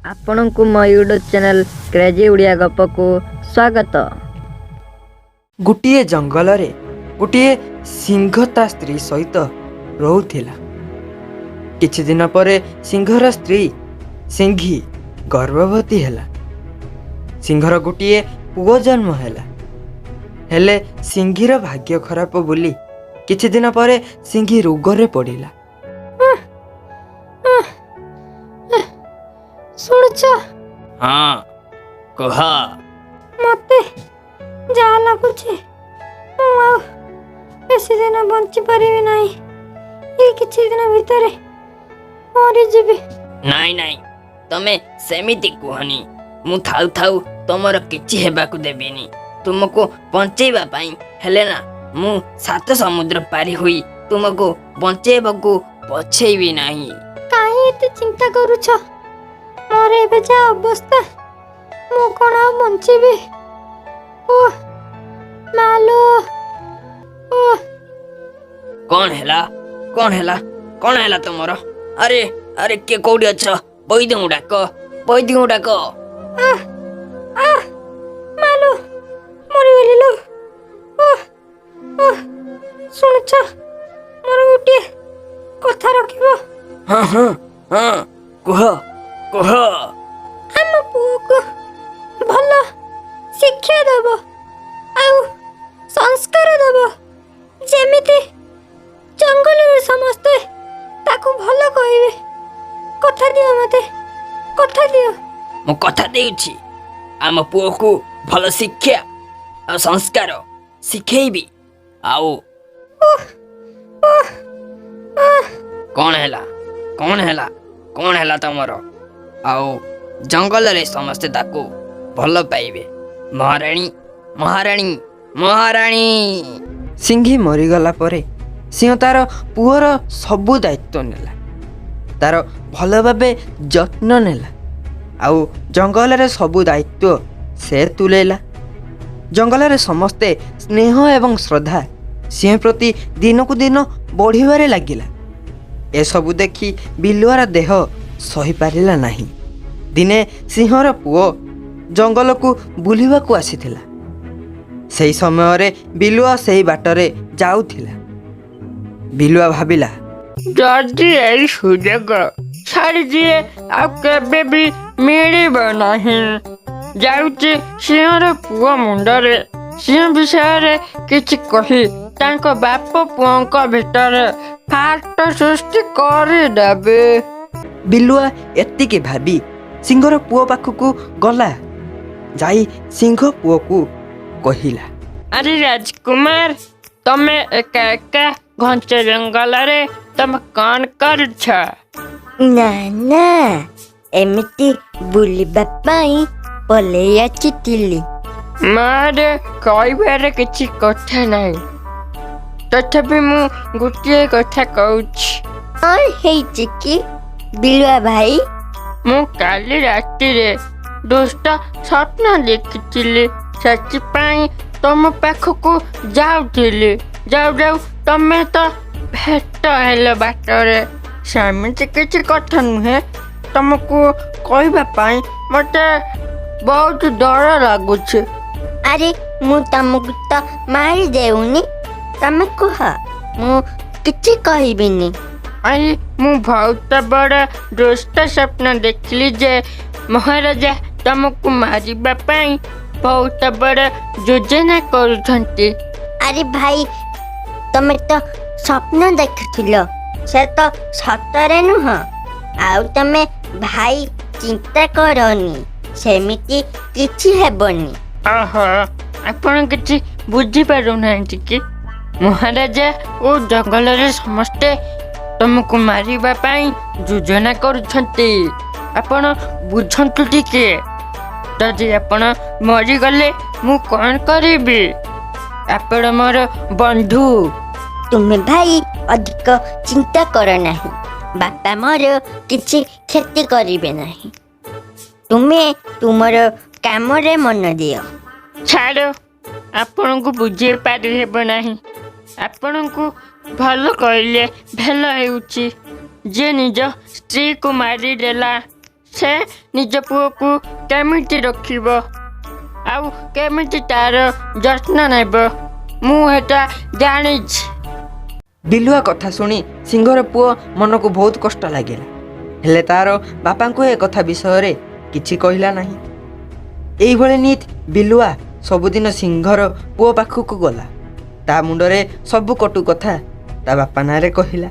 ଆପଣଙ୍କୁ ମୋ YouTube channel crazy Odia ଗପକୁ ସ୍ୱାଗତ। ଗୋଟିଏ ଜଙ୍ଗଲରେ ଗୋଟିଏ ସିଂହ ତା ସ୍ତ୍ରୀ ସହିତ ରହୁଥିଲା। କିଛି ଦିନ ପରେ ସିଂହର ସ୍ତ୍ରୀ ସିଂହୀ ଗର୍ଭବତୀ ହେଲା। ସିଂହର ଗୋଟିଏ ପୁଅ ଜନ୍ମ ହେଲା। ହେଲେ ସିଂହୀର ଭାଗ୍ୟ ଖରାପ ବୋଲି କିଛି ଦିନ ପରେ ସିଂହୀ ରୋଗରେ ପଡ଼ିଲା। ଶୁଣୁଛ? ହଁ, କୁହ। ମତେ ଯାହା ଲାଗୁଛି ମୁଁ ଆଉ ବେଶୀ ଦିନ ବଞ୍ଚିପାରିବି ନାହିଁ। ଏଇ କିଛି ଦିନ ଭିତରେ ମରିଯିବି। ନାଇଁ ନାଇଁ, ତମେ ସେମିତି କୁହନି। ମୁଁ ଥାଉ ଥାଉ ତମର କିଛି ହେବାକୁ ଦେବିନି। ତୁମକୁ ବଞ୍ଚେଇବା ପାଇଁ ହେଲେ ନା ମୁଁ ସାତ ସମୁଦ୍ର ପାରି ହୋଇ ତୁମକୁ ବଞ୍ଚେଇବାକୁ ପଛେଇବି ନାହିଁ। କାହିଁ ଏତେ ଚିନ୍ତା କରୁଛ? ମୋର ଏବେ ଯାହା ଅବସ୍ଥା, ମୁଁ କ'ଣ ଆଉ ବଞ୍ଚିବି? ଓ ମାଲୋ, ଓ। କ'ଣ ହେଲା, କ'ଣ ହେଲା, କ'ଣ ହେଲା ତମର? ଆରେ ଆରେ, କିଏ କୋଉଠି ଅଛ? ବୈଦ୍ୟଙ୍କୁ ଡାକ, ବୈଦ୍ୟଙ୍କୁ ଡାକ। ଆহ ଆହ, ମାଲୋ, ମରିଗଲି ଲୋ। ଓ ଓ, ଶୁଣୁଛ, ମୋର ଗୋଟିଏ କଥା ରଖିବ? ହଁ ହଁ ହଁ, କୁହ କୁହ। ଆମ ପୁଅକୁ ଭଲ ଶିକ୍ଷା ଦବ ଆଉ ସଂସ୍କାର ଦବ, ଯେମିତି ଜଙ୍ଗଲରେ ସମସ୍ତେ ତାକୁ ଭଲ କହିବେ। କଥା ଦିଅ ମତେ, କଥା ଦିଅ। ମୁଁ କଥା ଦେଉଛି, ଆମ ପୁଅକୁ ଭଲ ଶିକ୍ଷା ଆଉ ସଂସ୍କାର ଶିଖେଇବି। ଆଉ କ'ଣ ହେଲା, କ'ଣ ହେଲା, କ'ଣ ହେଲା ତମର? ଆଉ ଜଙ୍ଗଲରେ ସମସ୍ତେ ତାକୁ ଭଲ ପାଇବେ। ମହାରାଣୀ, ମହାରାଣୀ, ମହାରାଣୀ। ସିଂହୀ ମରିଗଲା ପରେ ସିଂହ ତାର ପୁଅର ସବୁ ଦାୟିତ୍ୱ ନେଲା, ତାର ଭଲ ଭାବେ ଯତ୍ନ ନେଲା ଆଉ ଜଙ୍ଗଲରେ ସବୁ ଦାୟିତ୍ୱ ସେ ତୁଲେଇଲା। ଜଙ୍ଗଲରେ ସମସ୍ତେ ସ୍ନେହ ଏବଂ ଶ୍ରଦ୍ଧା ସିଂହ ପ୍ରତି ଦିନକୁ ଦିନ ବଢ଼ିବାରେ ଲାଗିଲା। ଏସବୁ ଦେଖି ବିଲୁଆର ଦେହ ସହିପାରିଲା ନାହିଁ। ଦିନେ ସିଂହର ପୁଅ ଜଙ୍ଗଲକୁ ବୁଲିବାକୁ ଆସିଥିଲା। ସେହି ସମୟରେ ବିଲୁଆ ସେହି ବାଟରେ ଯାଉଥିଲା। ବିଲୁଆ ଭାବିଲା, ଯଦି ଏଇ ସୁଯୋଗ ଛାଡ଼ିଦିଏ ଆଉ କେବେ ବି ମିଳିବ ନାହିଁ। ଯାଉଛି ସିଂହର ପୁଅ ମୁଣ୍ଡରେ ସିଂହ ବିଷୟରେ କିଛି କହି ତାଙ୍କ ବାପ ପୁଅଙ୍କ ଭିତରେ ଫାଟ ସୃଷ୍ଟି କରିଦେବେ। ବିଲୁଆ ଏତିକି ଭାବି ସିଂହର ପୁଅ ପାଖକୁ ଗଲା। ଯାଇ ସିଂହ ପୁଅକୁ କହିଲା, ଆରେ ରାଜକୁମାର, ତମେ ଏକା ଏକା ଘଞ୍ଚ ଜଙ୍ଗଲରେ ତମେ କ'ଣ କରୁଛ? ନା ନା, ଏମିତି ବୁଲିବା ପାଇଁ ପଲେଇ ଆସିଥିଲି। ମୋର କହିବାର କିଛି କଥା ନାହିଁ, ତଥାପି ମୁଁ ଗୋଟିଏ କଥା କହୁଛି। କ'ଣ ହେଇଛି କି ବିଲୁଆ ଭାଇ? ମୁଁ କାଲି ରାତିରେ ଦୁଷ୍ଟ ସ୍ୱପ୍ନ ଦେଖିଥିଲି, ସେଥିପାଇଁ ତମ ପାଖକୁ ଯାଉଥିଲି। ଯାଉ ଯାଉ ତମେ ତ ଭେଟ ହେଲ ବାଟରେ। ସେମିତି କିଛି କଥା ନୁହେଁ, ତମକୁ କହିବା ପାଇଁ ମତେ ବହୁତ ଡର ଲାଗୁଛି। ଆରେ ମୁଁ ତମକୁ ତ ମାରି ଦେଉନି, ତମେ କୁହ, ମୁଁ କିଛି କହିବିନି। ଆରେ ମୁଁ ବହୁତ ବଡ଼ ଦୁଷ୍ଟ ସ୍ୱପ୍ନ ଦେଖିଲି ଯେ ମହାରାଜା ତମକୁ ମାରିବା ପାଇଁ ବହୁତ ବଡ଼ ଯୋଜନା କରୁଛନ୍ତି। ଆରେ ଭାଇ, ତମେ ତ ସ୍ୱପ୍ନ ଦେଖିଥିଲ, ସେ ତ ସତରେ ନୁହଁ। ଆଉ ତମେ ଭାଇ ଚିନ୍ତା କରନି, ସେମିତି କିଛି ହେବନି। ଓହୋ, ଆପଣ କିଛି ବୁଝିପାରୁନାହାନ୍ତି କି? ମହାରାଜା ଓ ଜଙ୍ଗଲରେ ସମସ୍ତେ ତମକୁ ମାରିବା ପାଇଁ ଯୋଜନା କରୁଛନ୍ତି। ଆପଣ ବୁଝନ୍ତୁ ଟିକେ। ଯଦି ଆପଣ ମରିଗଲେ ମୁଁ କ'ଣ କରିବି? ଆପଣ ମୋର ବନ୍ଧୁ। ତୁମେ ଭାଇ ଅଧିକ ଚିନ୍ତା କର ନାହିଁ, ବାପା ମୋର କିଛି କ୍ଷତି କରିବେ ନାହିଁ। ତୁମେ ତୁମର କାମରେ ମନ ଦିଅ। ଛାଡ଼, ଆପଣଙ୍କୁ ବୁଝେଇ ପାରିହେବ ନାହିଁ। ଆପଣଙ୍କୁ ଭଲ କହିଲେ ଭେଲ ହେଉଛି। ଯିଏ ନିଜ ସ୍ତ୍ରୀକୁ ମାରିଦେଲା ସେ ନିଜ ପୁଅକୁ କେମିତି ରଖିବ ଆଉ କେମିତି ତାର ଯତ୍ନ ନେବ, ମୁଁ ହେଟା ଜାଣିଛି। ବିଲୁଆ କଥା ଶୁଣି ସିଂହର ପୁଅ ମନକୁ ବହୁତ କଷ୍ଟ ଲାଗିଲା। ହେଲେ ତାର ବାପାଙ୍କୁ ଏ କଥା ବିଷୟରେ କିଛି କହିଲା ନାହିଁ। ଏଇଭଳି ନିତ୍ ବିଲୁଆ ସବୁଦିନ ସିଂହର ପୁଅ ପାଖକୁ ଗଲା। ତା ମୁଣ୍ଡରେ ସବୁ କଟୁ କଥା ତା ବାପା ନାଁରେ କହିଲା।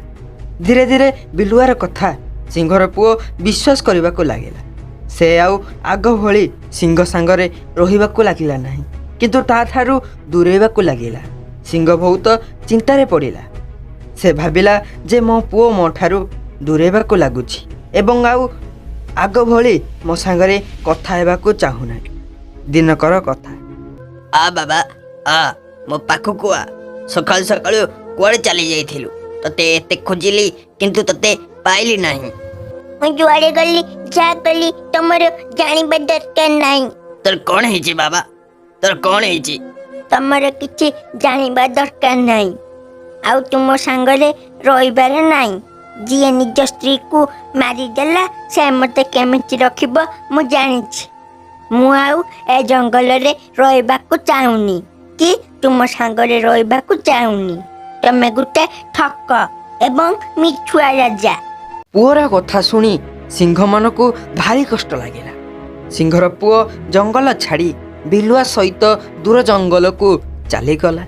ଧୀରେ ଧୀରେ ବିଲୁଆର କଥା ସିଂହର ପୁଅ ବିଶ୍ୱାସ କରିବାକୁ ଲାଗିଲା। ସେ ଆଉ ଆଗ ଭଳି ସିଂହ ସାଙ୍ଗରେ ରହିବାକୁ ଲାଗିଲା ନାହିଁ, କିନ୍ତୁ ତାଠାରୁ ଦୂରେଇବାକୁ ଲାଗିଲା। ସିଂହ ବହୁତ ଚିନ୍ତାରେ ପଡ଼ିଲା। ସେ ଭାବିଲା ଯେ ମୋ ପୁଅ ମୋ ଠାରୁ ଦୂରେଇବାକୁ ଲାଗୁଛି ଏବଂ ଆଉ ଆଗ ଭଳି ମୋ ସାଙ୍ଗରେ କଥା ହେବାକୁ ଚାହୁଁନାହିଁ। ଦିନକର କଥା। ଆ ବାବା, ଆ, ମୋ ପାଖକୁ ଆ। ସକାଳୁ ସକାଳୁ କୁଆଡ଼େ ଚାଲି ଯାଇଥିଲୁ? ତତେ ଏତେ ଖୋଜିଲି, କିନ୍ତୁ ତତେ ପାଇଲି ନାହିଁ। ମୁଁ ଯୁଆଡ଼େ ଗଲି, ଯାହା କଲି, ତମର ଜାଣିବା ଦରକାର ନାହିଁ। ତୋର କ'ଣ ହେଇଛି ବାବା? ତୋର କ'ଣ ହେଇଛି? ତମର କିଛି ଜାଣିବା ଦରକାର ନାହିଁ ଆଉ ତୁମ ସାଙ୍ଗରେ ରହିବାର ନାହିଁ। ଯିଏ ନିଜ ସ୍ତ୍ରୀକୁ ମାରିଦେଲା, ସେ ମୋତେ କେମିତି ରଖିବ ମୁଁ ଜାଣିଛି। ମୁଁ ଆଉ ଏ ଜଙ୍ଗଲରେ ରହିବାକୁ ଚାହୁଁନି କି ତୁମ ସାଙ୍ଗରେ ରହିବାକୁ ଚାହୁଁନି। ତମେ ଗୋଟେ ଠକ ଏବଂ ମିଛୁଆ ରାଜା। ପୁଅର କଥା ଶୁଣି ସିଂହ ମନକୁ ଭାରି କଷ୍ଟ ଲାଗିଲା। ସିଂହର ପୁଅ ଜଙ୍ଗଲ ଛାଡ଼ି ବିଲୁଆ ସହିତ ଦୂର ଜଙ୍ଗଲକୁ ଚାଲିଗଲା।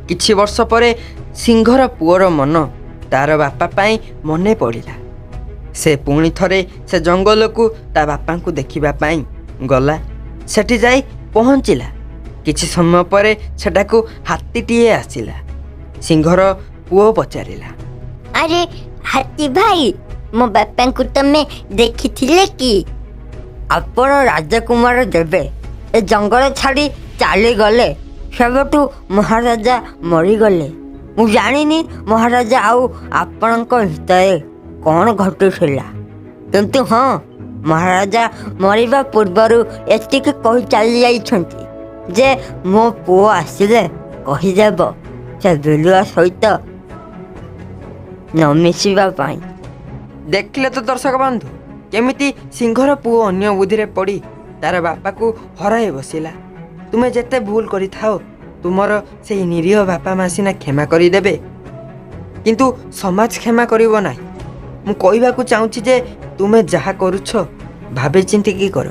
କିଛି ବର୍ଷ ପରେ ସିଂହର ପୁଅର ମନ ତାର ବାପା ପାଇଁ ମନେ ପଡ଼ିଲା। ସେ ପୁଣି ଥରେ ସେ ଜଙ୍ଗଲକୁ ତା ବାପାଙ୍କୁ ଦେଖିବା ପାଇଁ ଗଲା। ସେଠି ଯାଇ ପହଞ୍ଚିଲା। କିଛି ସମୟ ପରେ ସେଠାକୁ ହାତୀଟିଏ ଆସିଲା। ସିଂହର ପୁଅ ପଚାରିଲା, ଆରେ ହାତୀ ଭାଇ, ମୋ ବାପାଙ୍କୁ ତମେ ଦେଖିଥିଲେ କି? ଆପଣ ରାଜକୁମାର ଦେବେ ଏ ଜଙ୍ଗଲ ଛାଡ଼ି ଚାଲିଗଲେ, ସେବେଠୁ ମହାରାଜା ମରିଗଲେ। ମୁଁ ଜାଣିନି ମହାରାଜା ଆଉ ଆପଣଙ୍କ ଭିତରେ କ'ଣ ଘଟୁଥିଲା, କିନ୍ତୁ ହଁ, ମହାରାଜା ମରିବା ପୂର୍ବରୁ ଏତିକି କହି ଚାଲି ଯାଇଛନ୍ତି ଯେ ମୋ ପୁଅ ଆସିଲେ କହିଦେବ ସେ ବିଲୁଆ ସହିତ ନ ମିଶିବା ପାଇଁ। ଦେଖିଲେ ତ ଦର୍ଶକ ବନ୍ଧୁ, କେମିତି ସିଂହର ପୁଅ ଅନ୍ୟ ବୁଦ୍ଧିରେ ପଡ଼ି ତାର ବାପାକୁ ହରାଇ ବସିଲା। ତୁମେ ଯେତେ ଭୁଲ କରିଥାଅ, ତୁମର ସେଇ ନିରୀହ ବାପା ମା ସିନା କ୍ଷମା କରିଦେବେ, କିନ୍ତୁ ସମାଜ କ୍ଷମା କରିବ ନାହିଁ। ମୁଁ କହିବାକୁ ଚାହୁଁଛି ଯେ ତୁମେ ଯାହା କରୁଛ ଭାବି ଚିନ୍ତିକି କର,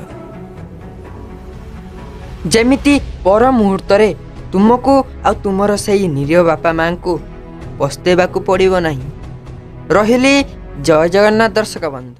ଯେମିତି ପର ମୁହୂର୍ତ୍ତରେ ତୁମକୁ ଆଉ ତୁମର ସେଇ ନିରୀହ ବାପା ମାଙ୍କୁ ପସ୍ତେଇବାକୁ ପଡ଼ିବ ନାହିଁ। ରହିଲି, ଜୟ ଜଗନ୍ନାଥ ଦର୍ଶକ ବନ୍ଧୁ।